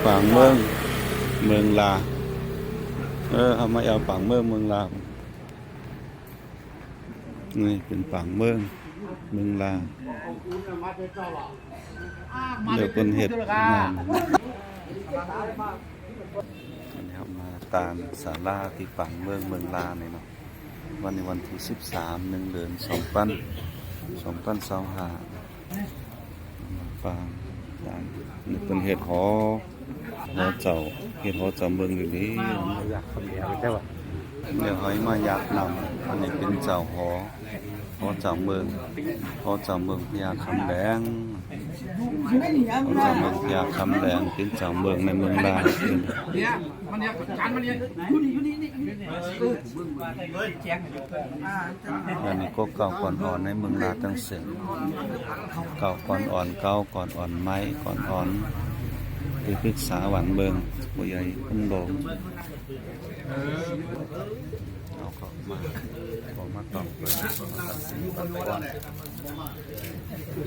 ປາງເມືອງເມືອງລາ. ເອີ ເຮົາມາແອວປາງເມືອງເມືອງລາ. ນີ້ເປັນປາງເມືອງເມືອງລາ ແລ້ວເພິ່ນເຮັດງານ. ອັນນີ້ເຮົາມາຕາມສາລາທີ່ປາງເມືອງເມືອງລານີ້ເນາະ. ວັນນີ້ວັນທີສິບສາມ ໜຶ່ງເດືອນ ສອງພັນ ສອງພັນຊາວຫ້າ ປາງ ປາງ ນີ້ເພິ່ນເຮັດຫໍ ຫໍເຈົ້າ ເຮັດຫໍເຈົ້າເມືອງດີໆ. ຢາກຄຳແດງແຕ່ວ່າ ດຽວເຮົາມາຢາກນຳ. ອັນນີ້ເປັນເຈົ້າຫໍ ຫໍເຈົ້າເມືອງ ຫໍເຈົ້າເມືອງພະຍາຄຳແດງ ຫໍເຈົ້າເມືອງພະຍາຄຳແດງ ເປັນເຈົ້າເມືອງໃນເມືອງລາວ. ອັນນີ້ກໍເກົ່າກ່ອນອ່ອນໃນເມືອງລາວທັງເສັ້ນ ເກົ່າກ່ອນອ່ອນ ເກົ່າກ່ອນອ່ອນໃໝ່ ກ່ອນອ່ອນທີ່ປຶກສາບ້ານເມືອງ ຜູ້ໃຫຍ່ຄົນຫຼວງ. ເຮົາກໍມາ ກໍມາຕ້ອງເປີດ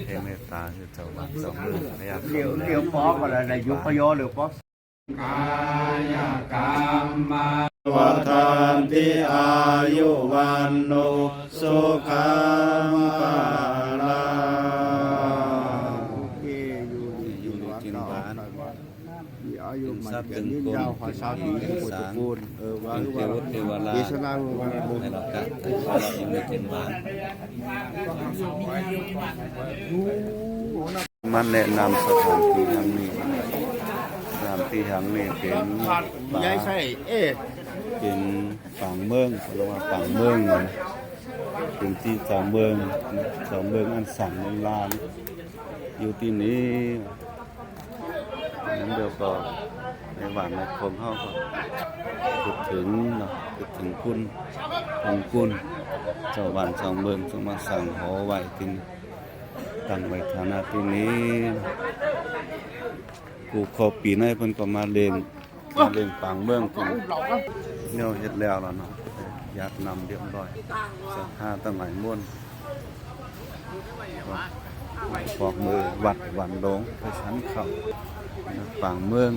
ໃຫ້ເມດຕາຄືເຈົ້າບ້ານເຈົ້າເມືອງພະຍາຄຳແດງ ຫຼຽວປອກກໍໄດ້ ຢູ່ພະຍອ ຫຼຽວປອກ. ກາຍະກຳມະ ວັດທັນຕິອາຍຸວັນໂນສຸຂັງພະລັງ. ຢູ່ດີກິນຫວານ ມີອາຍຸໝັ້ນຂຽນຍືນຍາວ ຂອງຊາວທີ່ມີພຸດທະຄຸນ ເອີ ວ່າ ເທວະເທວະລາ ເດຊະນາ ໃນລະກະ ຢູ່ດີກິນຫວານ. ມາແນະນຳສະຖານທີ່ແຫ່ງນີ້. ສະຖານທີ່ແຫ່ງນີ້ເປັນ ຍາຍໄຊ ເອີ ເປັນປາງເມືອງ ເຂົາເອີ້ນວ່າປາງເມືອງນັ້ນ ເປັນທີ່ເຈົ້າເມືອງ ເຈົ້າເມືອງອັນສ້າງເມືອງລາວ ຢູ່ທີ່ນີ້. ນັ້ນດຽວກໍໃນບ້ານໃນຄົນເຮົາກໍຄິດເຖິງເນາະ ຄິດເຖິງຄຸນ ຂອງຄຸນເຈົ້າບ້ານເຈົ້າເມືອງ ຈຶ່ງມາສ້າງຫໍໄວ້ທີ່ນີ້ ຕັ້ງໄວ້ຖານະທີ່ນີ້. ຜູ້ເຂົ້າປີໃໝ່ເພິ່ນກໍມາເລ່ນ ມາເລ່ນປາງເມືອງທີ່ນີ້. ແນວເຮັດແລ້ວລະເນາະ ຢາດນຳຮຽບຮ້ອຍ ສັດທາຕັ້ງຫຼາຍມວນ. ບອກເບີວັດວັນໂດງ ໄປສັນເຂົ້າ ປາງເມືອງ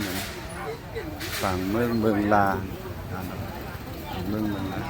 ປາງເມືອງເມືອງລາ ປາງເມືອງເມືອງລາ.